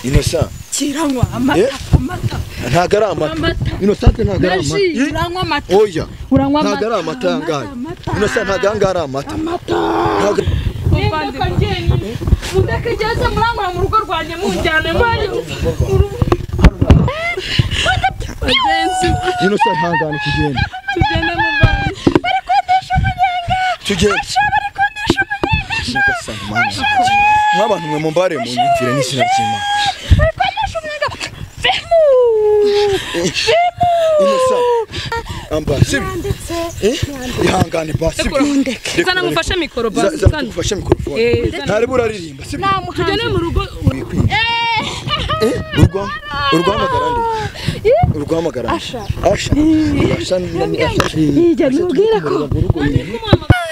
Innocent kiranywa amata amata ntago ari amata Innocent ntago ari amata uranywa amata oya uranywa amata ntago ari amata angahe Innocent ntago ari amata amata mundeke jyaze murangura mu rugo rwanjye munjyane mari bagenzi Innocent ntangane tugende tugende muvandi bari kundisha umunyenga tugende bari kundisha umunyenga nyagasani mana mwabantu mwe mumbare munyumvire n'izina ry'Imana bari kundisha umunyenga vemu vemu Innocent amba sibi ihangane basi zana mufashe mikoro basi zana mufashe mikrofone ntari buraririmba sibi tugende mu rugo urwamagara nde urwamagara Asha Asha Asha yijya mubwira ko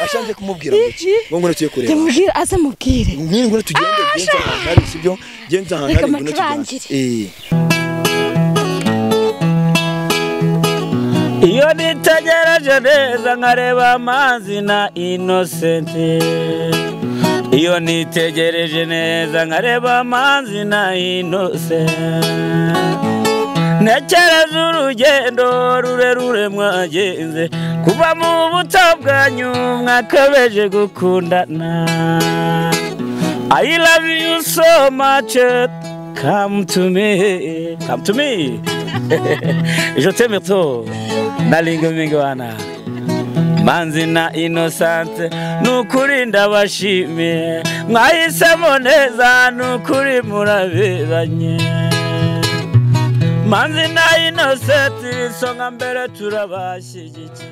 Asha nje kumubwira ngo ngo tuye kureba ndamubwira aze mubwire ngwino ngo tugende genza ahantu ari sibyo genza ahantu ari ngwino tugende iyo nitegereje neza nkareba amazi na Innocent iyo nitegereje neza nkareba amazi na Innocent ntekereza urugendo rurerure mwagenze kuva mu buto bwanyu mwakabeje gukundana I love you so much come to me come to me je t'aime trop nalinga mingwana Manzi na Innocent nukuri ndabashimiye mwahisemo neza nukuri muraberanye Manzi na Innocent isonga mbere turabashyigikiye.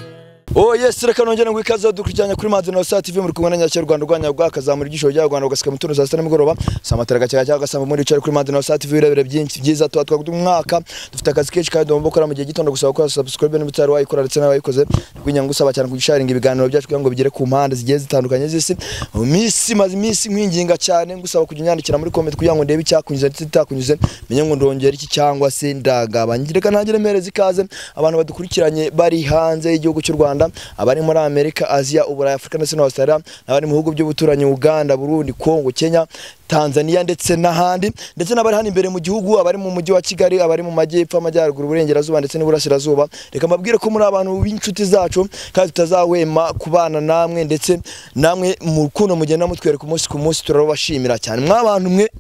Oh yes, reka nongera ngo ikaze dukurikiranye kuri Manzi na Innocent TV muri kumwe na Nyakira Rwanda rwanya rwakazamura igisho rya Rwanda ugasika mutuno za sita nimugoroba samatara gacyaga cyangwa gasamba muri cyo kuri Manzi na Innocent TV birebire byinshi byiza tuba twagutu umwaka dufite akazi kenshi kandi tugomba gukora mu gihe gitondo gusaba gukora subscribe n'ubutari wayikora ndetse n'abayikoze rwinyanga gusaba cyane kugisharinga ibiganiro byacu kugira ngo bigere ku mpande zigiye zitandukanye z'isi minsi maze iminsi nkwinginga cyane ngusaba kujya unyandikira muri comment kugira ngo ndebe icyakunyuze ndetse itakunyuze menye ngo ndongera iki cyangwa se ndagabanya reka ntangire mpereza ikaze abantu badukurikiranye bari hanze y'igihugu cy'u Rwanda abari muri Amerika, Aziya, Uburayi, Afrika ndetse na Australia, n'abari mu bihugu by'ubuturanyi Uganda, Burundi, Kongo, Kenya, Tanzania ndetse n'ahandi, ndetse n'abari hano imbere mu gihugu, abari mu mujyi wa Kigali, abari mu majyepfo, amajyaruguru, uburengerazuba ndetse n'iburasirazuba. Reka mbabwire ko muri abantu b'inshuti zacu kandi tutazahwema kubana namwe ndetse namwe mu rukundo mugenda mutwereka umunsi ku munsi turabashimira cyane. Mwabantu mwe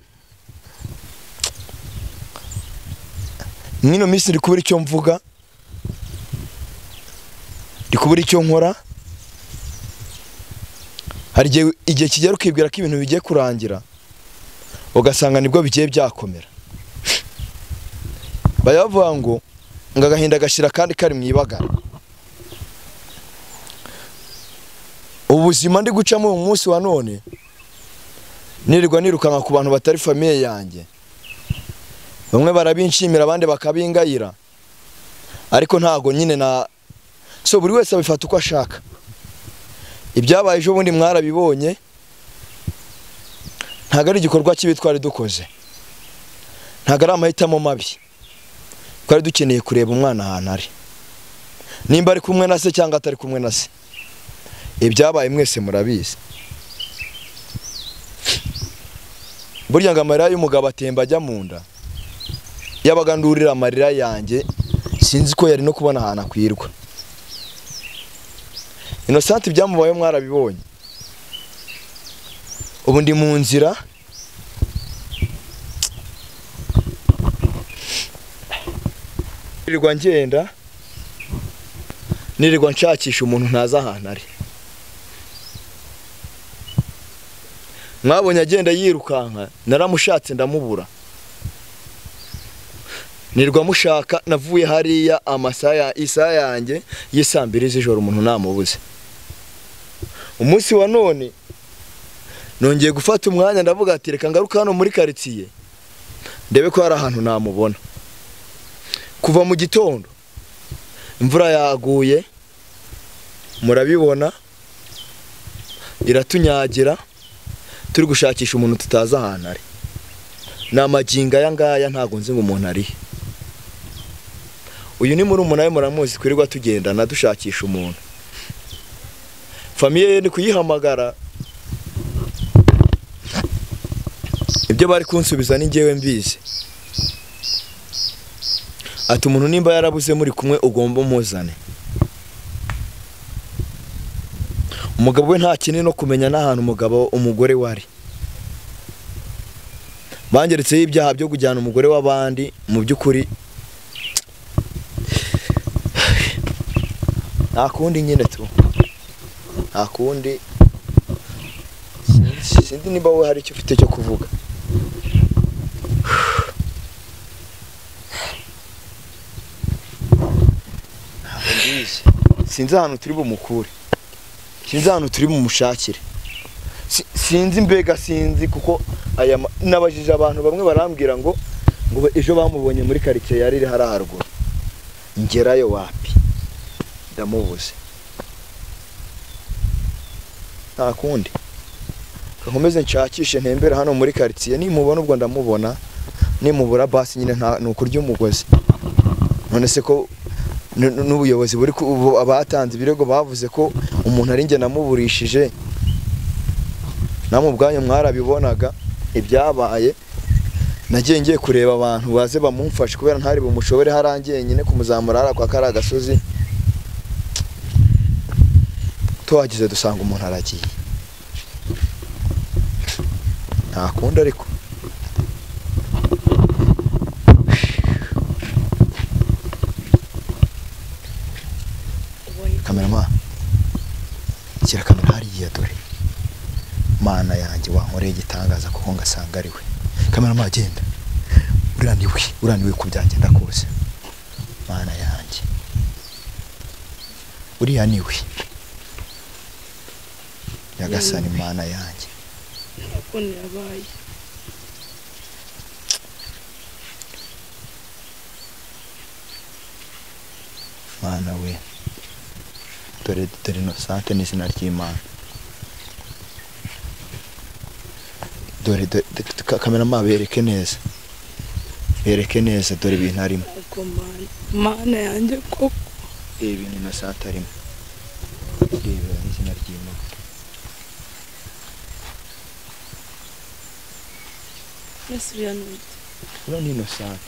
mwino minsi ndi kubura icyo mvuga, ndi kubura icyo nkora. Hari igihe kigera ukibwira ko ibintu bigiye kurangira ugasanga nibwo bigiye byakomera. Bayavuga ngo agahinda gashira kandi kari mu ibagara. Ubuzima ndi gucamo uyu munsi wa none nirirwa nirukanka ku bantu batari famille yanjye. Bamwe barabinshimira abandi bakabingayira, ariko ntago nyine na so buri wese abifata uko ashaka. Ibyabaye ejo bundi mwarabibonye, ntago ari igikorwa kibi twari dukoze, ntago ari amahitamo mabi. Twari dukeneye kureba umwana ahantu ari, nimba ari kumwe na se cyangwa atari kumwe na se. Ibyabaye mwese murabizi. Burya ngo amarira y'umugabo atemba ajya mu nda, yabaga ndurira amarira yanjye sinzi ko yari no kubona ahantu akwirwa. Innocent ibyamubaye mwarabibonye. Ubu ndi mu nzira nirirwa ngenda, nirirwa nshakisha umuntu ntazi ahantu ari. Mwabonye agenda yirukanka, naramushatse ndamubura. Nirwa mushaka, navuye hariya amasaha isaha yanjye y'isambiri z'ijoro umuntu namubuze. Umunsi wa none nongeye gufata umwanya ndavuga ati reka ngaruka hano muri quartier ndebe ko hari ahantu namubona. Kuva mu gitondo imvura yaguye murabibona iratunyagira, turi gushakisha umuntu tutazi ahantu ari. Namaginga aya ngaya ntago nzi ngo umuntu ari. Uyu ni muri umuntu muramuzi twirirwa tugendana dushakisha umuntu. Famille ye ni kuyihamagara Ibyo bari kunsubiza ni njyewe mbizi. Ati umuntu nimba yarabuze muri kumwe ugomba umuzane. Umugabo we nta kintu no kumenya n'ahantu umugabo umugore wari. Bangeretseho ibyaha byo kujyana umugore w'abandi mu by'ukuri nta kundi nyine tu. Nta kundi sinzi niba wowe hari icyo ufite cyo kuvuga. Sinzi ahantu turi bumukure. Sinzi ahantu turi bumushakire. Sinzi mbega sinzi kuko aya nabajije abantu bamwe barambwira ngo ejo bamubonye muri quartier yari iri haruguru. Ngerayo wapi? Ndamubuze. Nta kundi. Nkomeze nshakishe ntembera hano muri quartier nimubona ubwo ndamubona nimubura basi nyine nta nukurya umugozi. None se ko n'ubuyobozi buri abatanze ibirego bavuze ko umuntu ari nge namuburishije namwe ubwanyu mwarabibonaga ibyabaye nagiye ngiye kureba abantu baze bamumfashe kubera ntari bumushobore harangiye nyine kumuzamura ara kwa kara gasozi tuhagize dusanga umuntu aragiye nta kundi ariko Kamerama shyira kamera hariya dore mana yanjye wankoreye igitangaza kuko ngasanga ari we. Kamerama agenda uraniwe kubyagenda kose mana yanjye uriya niwe Nyagasani mana yanjye yabaye mana we dore Innocente n'izina ry'Imana dore kamerama bereke neza dore ibintu arimo mana yanjye koko ibintu Innocente arimo reba n'izina ry'Imana uriya ni Innocente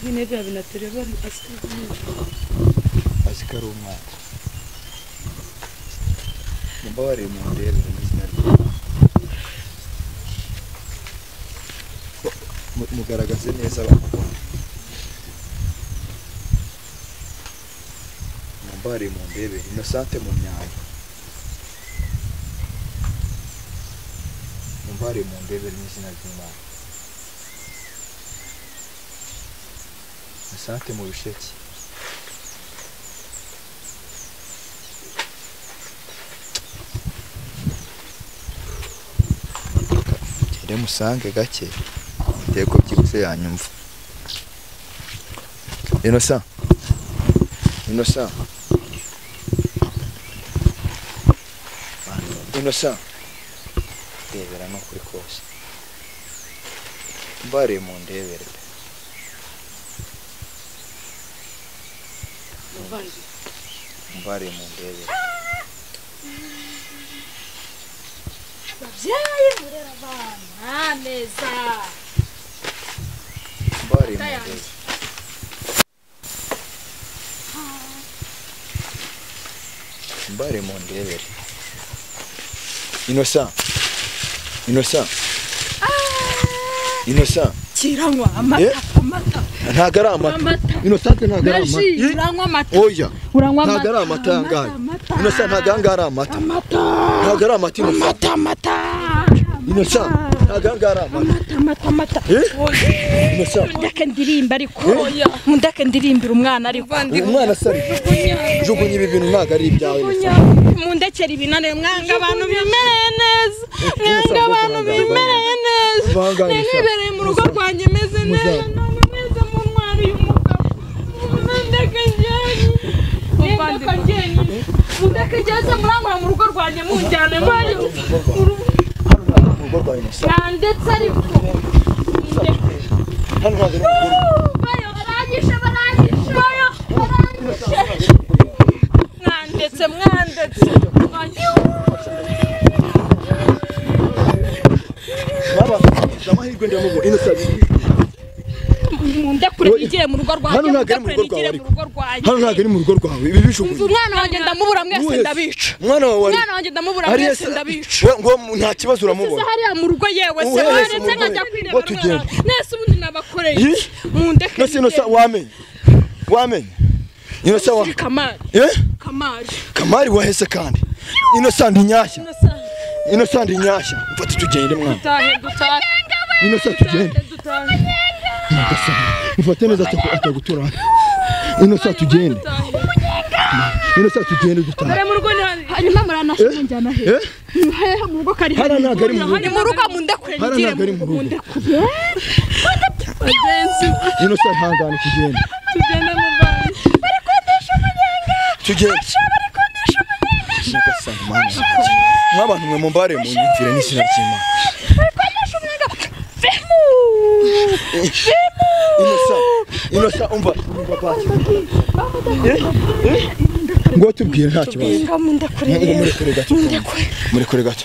nyine bya binatereba azi ko ari umwana mbabarire mu ndebe n'izina ry'Imana mugaragaze neza abakubona mbabarire mu ndebe Innocente mu myanya mbabarire mu ndebe n'izina ry'Imana Innocente mu bisheke musange gake iteko byibuse yanyumva Innocent Innocent Innocent ndebera no kuri kose mbare mu ndebere mbare mu ndebere babyeyi murera abana neza mbare mu ndebere mbare mu ndebere Innocent Innocent Innocent kiranywa amata amata ntago ari amata Innocent ntago ari amata uranywa amata oya uranywa amata ntago ari amata ngayo Innocent ntago ari amata ntago ari amata Innocent amata Innocent ntago ari amata amata amata Innocent ndeke ndirimba ariko ndeke ndirimbira umwana ariko umwana sari jugunya ibi bintu ntago ari ibyawe mundekera ibinane mwanga abantu bimereye neza mwanga abantu bimereye neza nibereye mu rugo rwanjye meze neza none mweze mu ntwari y'umugabo mundeke njyewe mundeke njyewe murangwa mu rugo rwanjye munjyane mwari rugo rwa Innocent ndetse ariko hano ntabwo ari bayo baranyishe baranyishe bayo baranyishe mwandetse mwandetse baba Ngize amahirwe ndamubona Innocent. Mundekure nigire mu rugo rwanjye. Hano ntabwo ari mu rugo rwawe ariko. Hano ntabwo ari mu rugo rwawe. Ibi bishukuye. Umwana wanjye ndamubura mwese ndabica. Umwana wawe Umwana wanjye ndamubura mwese ndabica. Ngo nta kibazo uramubona. Ese hariya mu rugo yewe se waretse nkajya kwireba. Nese ubundi nabakoreye. Mundeke. Nese Innocent wamenye. Wamenye. Innocent wa Kamari. Kamari. Kamari wahese kandi. Innocent nyashya. Innocent nyashya. Mfate tugende mwana. Dutahe dutahe. Innocent tugende. Mufate neza atagutura. Innocent tugende. Innocent tugende dutahe. Dore mu rugo ni hanyuma muranashe munjyana he? Hehe mu rugo kari. Hara ntago ari mu rugo. Ni mu rugo mundekure nigire mu rugo mundekure. Bagenzi. Innocent hangane tugende. Tugende mu bandi. Bari kundisha umunyenga. Tugende. Bari kundisha umunyenga. Nyagasani mana. Mwabantu mwe mumbare mu nyumvire n'izina ry'Imana. Bari kundisha umunyenga. Vimu. Innocent. Innocent umva bati. Ngo tubwire nta kibazo. Ngo mundekure. Murekure gato. Murekure gato.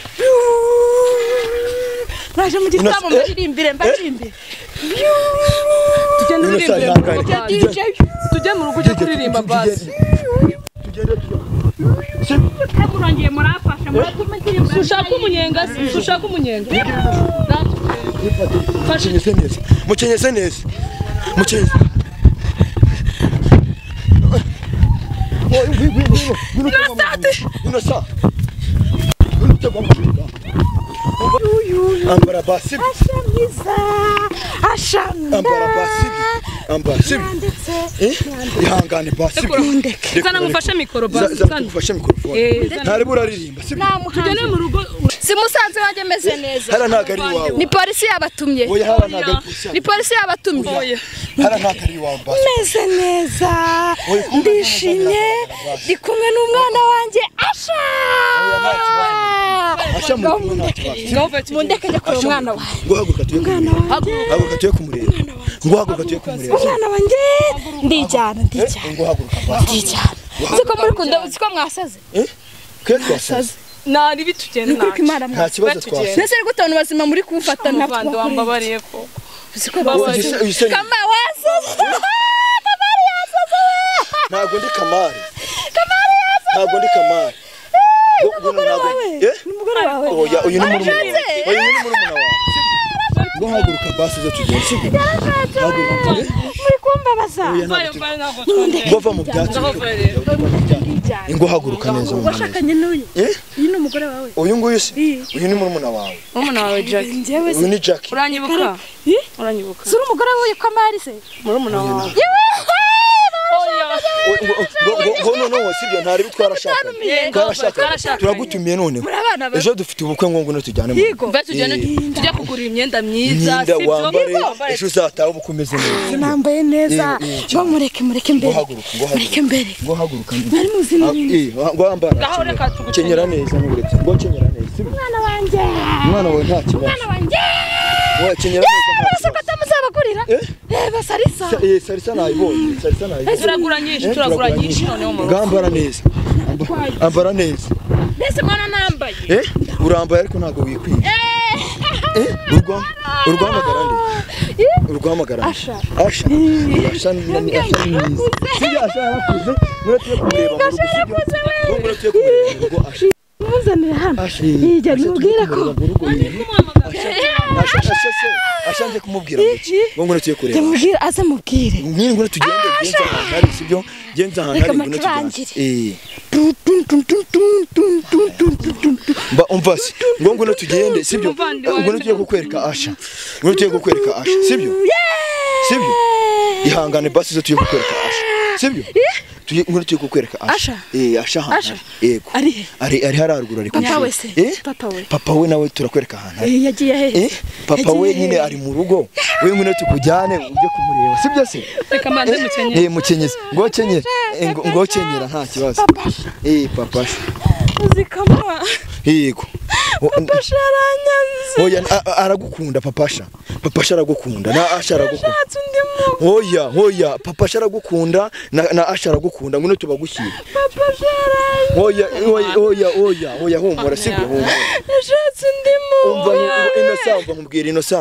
Naje mu gitaramo mbashirimbire mbashirimbire. Tugende uririmbe. Tujye mu rugo ujye kuririmba basi. Tugende tujye. Murangiye murafasha muratuma indirimbo. Sushaka umunyenga se, sushaka umunyenga. Mukenyeze neza. Mukenyeze neza. Mukenyeze. Innocent. Ambara basi. Asha mwiza. Asha. Ambara basi. Ambara sibi. Ihangane basi. Zana mufashe mikoro basi. Zana mufashe mikrofone. Ntari buraririmba sibi. Tugende mu rugo. Si musanze wanjye meze neza. Hara ntago ari iwawe. Ni polisi yabatumye. Oya hara ntago ari polisi. Ni polisi yabatumye. Oya. Hara ntago ari iwawe basi. Meze neza. Ndishimye. Ndi kumwe n'umwana wanjye Asha. Asha mu kumwe nta kibazo. Mundeke njye kureba umwana wanjye. Ngo haguruka tuye kumureba. Haguruka tuye kumureba. Ngo haguruka tuye kumureba. Umwana wanjye ndijyana ndijyana. Ngo haguruka basi. Ndijyana. Siko muri kunda siko mwasaze. Kwe twasaze. Nari bitugende nta. Nta kibazo twasaze. Nese ari gutanu bazima muri kumfata ntabwo wambabariye ko. Siko basaze. Kama wasaze. Kamari yasaze. Ntabwo ndi Kamari. Kamari yasaze. Ntabwo ndi Kamari. Umugore wawe. Umugore wawe. Oya uyu ni murumuna. Oya uyu ni murumuna wawe. Ngo haguruka basi zo tugende sibyo. Haguruka. Muri kumbabaza. Ngo va mu byatsi. Ngo haguruka neza mu. Washakanye n'uyu. Uyu ni umugore wawe. Uyu nguyu se. Uyu ni murumuna wawe. Murumuna wawe Jackie. Njyewe uyu ni Jackie. Uranyibuka? Uranyibuka. Suri umugore wawe Kamari se? Murumuna wawe. Ngo no sibyo ntari bitwarashakanye. Twarashakanye. Turagutumiye noneho. Ejo dufite ubukwe ngo ngwino tujyane mu. Mbe tujyane tujya kugura imyenda myiza sibyo. Wambare ejo uzataha ubukwe umeze neza. Nambaye neza. Ngo mureke mureke mbere. Mureke mbere. Ngo haguruka. Nari muzi ni. Ngo ambara. Kenyera neza n'uburetse. Ngo kenyera neza sibyo. Umwana wanjye. Umwana wawe nta kibazo. Umwana wanjye. Oya kenyera neza. Nta kibazo. Muzabagurira? Basarisa. Sarisa nayibonye. Sarisa nayibonye. Turagura nyinshi, turagura nyinshi noneho mu rugo. Ngambara neza. Ambara neza. Mbese mwana nambaye. Urambaye ariko ntago wikwiye. Urwamagara nde? Urwamagara. Asha. Asha. Asha ni Asha mwiza. Sibyo Asha yarakuze. Muratuye kumureba mu rugo sibyo? Muratuye kumureba mu rugo Asha. Muzanira hano. Yijya mubwira ko. Asha Asha nje kumubwira ngo ngo tuye kureba. Ndamubwira aze mubwire. Ngwino ngo tugende genza ahantu hari sibyo? Genza ahantu hari ngo tugende. Mba umva se ngo ngo tugende sibyo? Ngo tugiye kukwereka Asha. Ngo tugiye kukwereka Asha sibyo? Sibyo? Ihangane basi zo tugiye kukwereka Asha. Sibyo? Ngo tugiye kukwereka Asha. Asha ahantu. Yego. Ari ari hararuguru ari Papa we se. Papa we. Papa we nawe turakwereka ahantu. Yagiye hehe? Papa we nyine ari mu rugo. We ngwino tukujyane ujye kumureba. Sibyo se? Reka manze mukenyere. Mukenyeze. Ngo kenyere. Ngo kenyera nta kibazo. Papa. Uzikama. Yego. Papa aranyanze. Oya aragukunda Papa Sha. Papa Sha aragukunda na Asha aragukunda. Oya oya Papa Sha aragukunda na Asha aragukunda ngwino tubagushyire. Papa Sha aranyanze. Oya oya oya oya humura sibyo humura. Yashatse undi muntu. Umva Innocent umva nkubwira Innocent.